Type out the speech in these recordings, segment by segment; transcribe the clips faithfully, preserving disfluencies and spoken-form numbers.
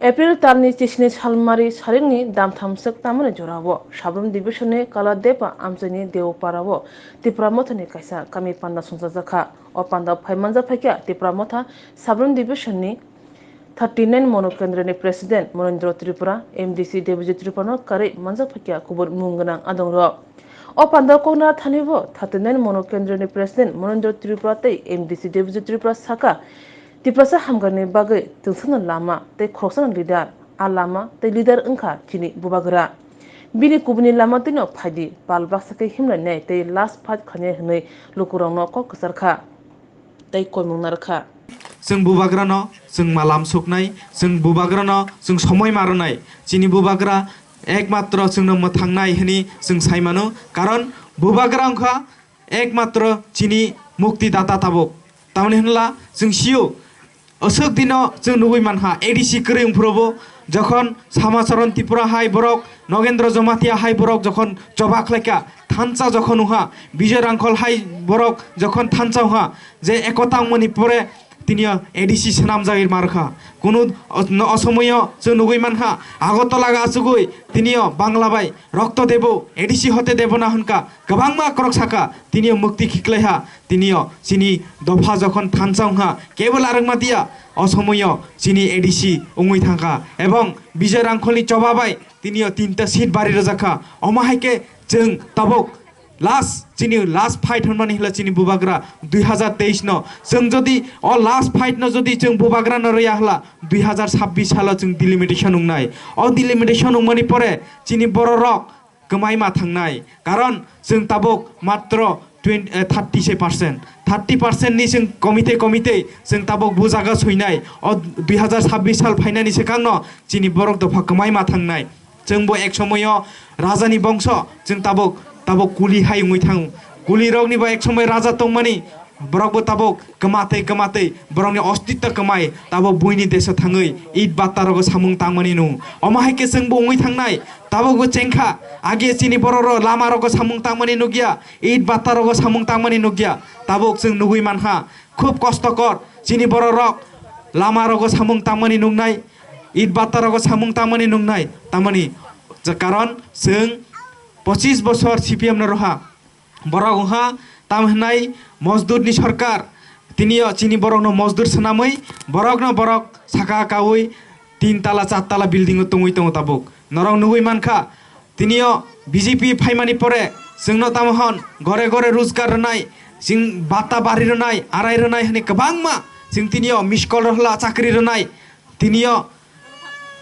April talni chisni salmari saringni damthamswk tamani jorao Sabrum Division-ni Kaladepa amchaini Deoparao Tipra Mothani kaisa kami panda songchajakha. O pandao phai manjak phaikha Tipra Motha Sabrum Division-ni thirty nine Mono Kendroni President Monendro Tripura, M D C Debojit Tripurano karwi manjak phaikha kubun mung gwnang adongrok. O pandao kokna thanibo thirty nine Mono Kendroni President Monendro Tripura tei M D C Debojit Tripura sakha, Tiprasa hamkrakni bagwi twngsakno lama tei khoroksano leader, a lama tei leader wngkha chini bubagra. Bini kubuni lama twino phaidi, pal baksa khe himlainai tei last fight khlainai hwnwi lukurokno kok kwcharkha tei koimung narwkha. Chwng bubagrano chwng malam suknai, chwng bubagrano chwng somoi ma rwnai. Chini bubagra ekmatro chwngno mwthangnai hwnwi chwng sai mano, karon bubagra wngkha ekmatro chini mukti data tabuk. Tamoni hwnla chwng sio, aswk dino chwng nugui mankha A D C kwrwi wngphuru bo, jokhon Samacharan Tripura hai borok, Nogendra Jamatia hai borok jokhon choba khlaikha, thansa jokhon wngkha, Bijoy Rangkhol hai borok jokhon thansa wngkha, je ekota wngmani pore tiniyo A D C swnamjagwi markha. Kunu os-, no osomoyo chwng nugui mankha, Agartala ga achugui tiniyo Bangla bai rokto debo, A D C hote debo na hwnka, kwbangma korok saka, tiniyo mukti khiklaiha, tiniyo chini dopha jokhon thansa wngkha, kebo larwkma diya, osomoyo chini A D C wngwi thangkha, ebong Bijoy Rangkholni choba bai tiniyo tinta seat bari rwjakha, omo hai khe chwng tabuk last, chini last fight hwnmani hwnla chini bubagra dui hazar teis no. Chwng jodi o last fight no jodi chwng bubagra no rwya hwnla dui hazar sabbish salo chwng delimitation wngnai. O delimitation wngmani pore chini bororok kwmai ma thangnai. Karon chwng tabuk matro twenty, eh, thirty se percent. Thirty percent ni chwng komite komite chwng tabuk bujaga soinai. O dui hazar sabbish sal phainani swkangno chini borok dopha kwmai ma thangnai. Chwng bo ek somoyo raja ni bongso, chwng tabuk, tabuk kuli hai wngwi thango. Kuli rok ni bo ek somoi raja tongmani, borok bo tabuk kwmatwi kwmatwi borok ni ostitto kwmai, tabuk buini deso thangwi it batta rogo samung tangmani nu. Omo hai khe chwng bo wngwi thangnai, tabuk bo chengkha, age chini borok ro lama rogo samung tangmani nukya, it batta rogo samung tangmani nukya, tabuk chwng nugwi mankha, khub kostokor chini borok rok lama rogo samung tangmani nuknai. It batta rogo samung tangmani nuknai, tamani je karon chwng pochis bosor C P M no roha, borok wngha tam hwnai mosdur ni sorkar, tiniyo chini borok no mosdur swnamwi borok no borok saka kaui tin tala char tala building o tongwi tongo tabuk. Norok nugui mankha, tiniyo B J P phaimani pore chwngno tamo hwn gore gore rojgar rwnai, chwng bata bari rwnai, arai rwnai hwnwi kwbangma chwng tiniyo miss call rwhla chakri rwnai, tiniyo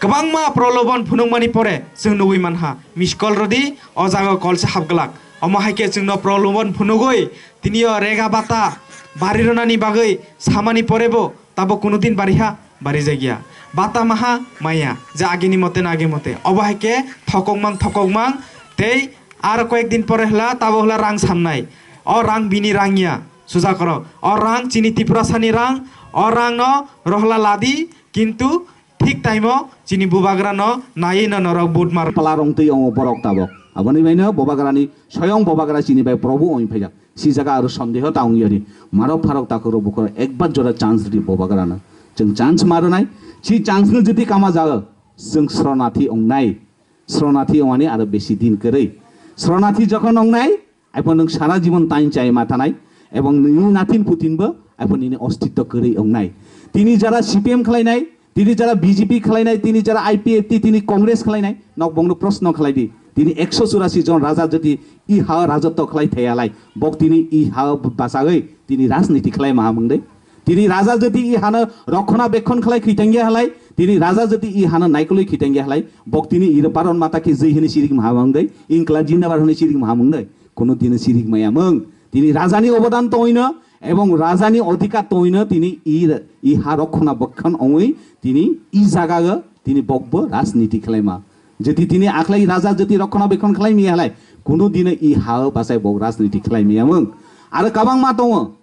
kwbangma prolobon phunukmani pore chwng nugui mankha, miss call rwdi, o jaga call se hapglak. Omo hai khe chwngno prolobon phunugui tiniyo rega bata bari rwnani bagwi samani porebo tabuk kunu din bariha barijakya. Bata maha maya, je agini mote na age mote. Obo hai khe thokokmang thokokmang tei aro koyek din pore hwla tabo hwla rang samnai. O rang bini rang ya, suja korok. O rang chini Tiprasani rang, o rang no rohla ladi, kintu thik time o chini bubagra no naiwi no norok vote mar. Pala rong twi ongo borok tabok. Aboni bai no bubagra ni soyong bubagra chini bai Probhu ong phaijak. Si jaga aro sondeho ta ong yari. Marok pharok takhuk rok bukhuk rok ekbar jora chance ridi bubagra no. Chwng chance ma rwnai. Si chance no jodi kama jaga, chwng sronathi ong nai. Sronathi ong ani aro besi din kwrwi. Sronathi jokhon ong nai, aipho nwng sara jibon tain chai ma thanai, ebong nini nathin puthin bo aipho nini ostitto kwrwi ong nai. Tini jara C P M khlai nai, tini jara B J P khlai nai, tini jara I P F T, tini Congress khlai nai, nok bongno proshno khlai di. Tini ekso churasi jon raja jodi i ha rajotto khlai thaya lai, bok tini i ha bachagwi tini rajniti khlai ma mung de. Tini raja jodi i hano rokhona bekhon khlai khitangya halai, tini raja jodi i hano naikolwi khitangya halai, bok tini iro Bharat Mata ki jai hini sirik ma mung de, Inklab Jindabad hini sirik ma mung de. Kono dino sirik maya mung. Tini raja ni obodan tongino, ebong raja ni odhikar tongino tini i, i ha rokhona bekhon ongwi tini i jaga go tini bokbo rajniti khlaima. Jodi tini akhlai raja jodi rokhona bekhon khlai miya halai, kono dino i ha o bachai bok rajniti khlai miya mung. Aro kabang ma tongo,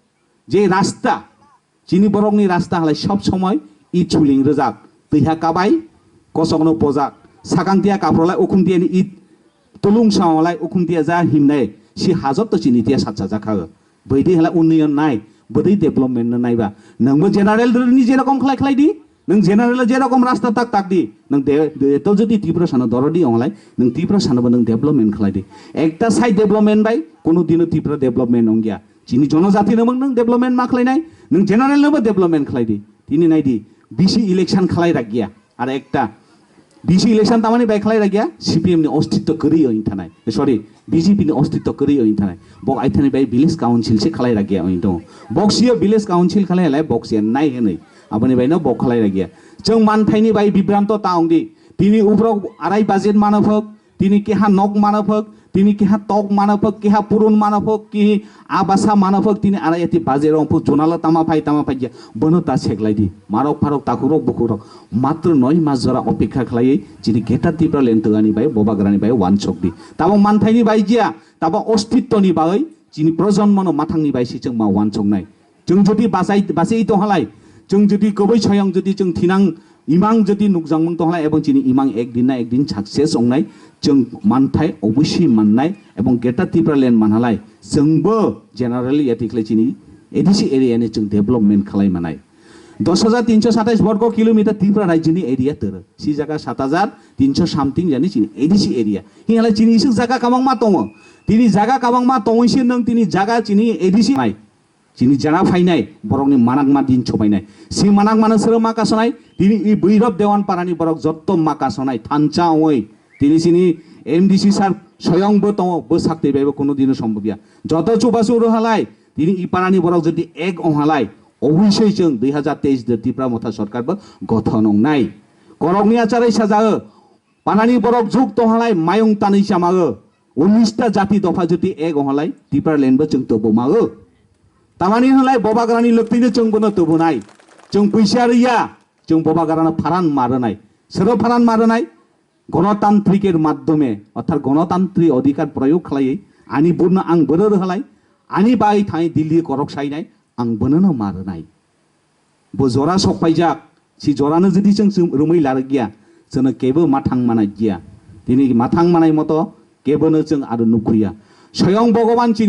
je rasta, chini borokni rasta halai sob somoi i chuling rwjak, twiha kabai, kosokno pojak, sakang tiya kaprolai ukhum tiyani i tulung samalai ukhum tiya ja himnai si hajot to chini tiya satsa jakha. Bwdwi halai unnoyon nai, bwdwi development no naiba. Nangbo general ni jerokom khlai khlai di, Nwng general je rokom rasta tak tak di, nwng de, de, to jodi Tiprasa no dorodi onglai, nwng Tiprasa no bo nwng development khlai di. Ekta side development bai kono dino Tripura development ongya. Chini jonojati no nwng development ma khlai nai, nwng general no bo development khlai di. Tini nai di, B C election khlai rakya. Ar ekta, B C election tamani bai khlai rakya, C P M ni ostitto kwrwi oi thanai. Sorry, B J P ni ostitto kwrwi oi thanai. Bok ai thani bai village council se khlai rakya oi tongo. Bok siyo village council khlai lai, bok siya nai hinwi. Aboni bai no bok khlai rakya. Chwng manthaini bai bibranto ta ongdi. Tini ubrok arai budget mano phok, tini keha nok mano phok, tini keha tok mano phok, keha purun mano phok, ki abasa mano phok, tini arai ati budget rong phok, jonalo tama phai, tama phai ya. Bono ta seklai di. Marok pharok takhurok bukhurok. Matro noi mas jora opekha khlaiwi chini Greater Tipraland twgani bai bobagrani bai wansok di. Tabo manthaini bai jia, tabo ostittoni bai chini projonmono mathangni bai si chwng ma wansoknai. Chwng jodi bachai, bachai tong halai, chwng jodi kwbwi soyong jodi chwng thinang imang jodi nukjakmung tong halai ebong chini imang ekdin na ekdin success ongnai, chwng manthai obossi mannai ebong Greater Tipraland man halai chwngbo generally yati khlai chini A D C area ni chwng development khlai manai. Dos hajar tinso satais borgo kilometer Tripura rajyoni area toro. Si jaga sat hajar tinso something jani chini A D C area. Hinhala chini isuk jaga kabangma tongo. Tini jaga kabangma tongwi se nwng tini jaga chini A D C nai. Chini jaga phainai, borokni manakma din chobainai. Si manakmano sero ma kasonai, tini i Bwirop Dewan parani borok jotto ma kasonai, thansa ongoi. Tini chini M D C sir soyong bo tongo, bo sakti baibo kono dino sombobya. Joto chubachu rohalai, tini i parani borok jodi ek onghalai, obosoi chwng dui hajar teis de Tipra Motha Sarkar bo gothon ongnai. Korokni acharai sajao, parani borok juk tonghalai mayung tanwi chamao, unis ta jati dopha jodi ek onghalai, Tipraland bo chwng tobomao. Tamani hwnlai bobagrani loktwino chwng bono tobonai. Chwng puisa riya, chwng bobagrano pharan ma rwnai. Sero pharan ma rwnai? Gonotantrikor maddhome, orthat gonotantri odhikar proyog khlaiwi, ani burno ang bwrwi rwhalai, ani bai thangwi Delhi korok sainai, ang bonono ma rwnai. Bo jora sok paijak, si jorano jodi chwng chwng rwmwi larwk ya, chwngno kebo mathang manai ya. Tini mathang manai moto kebono chwng aro nukhuya. Soyong Bhogoban chini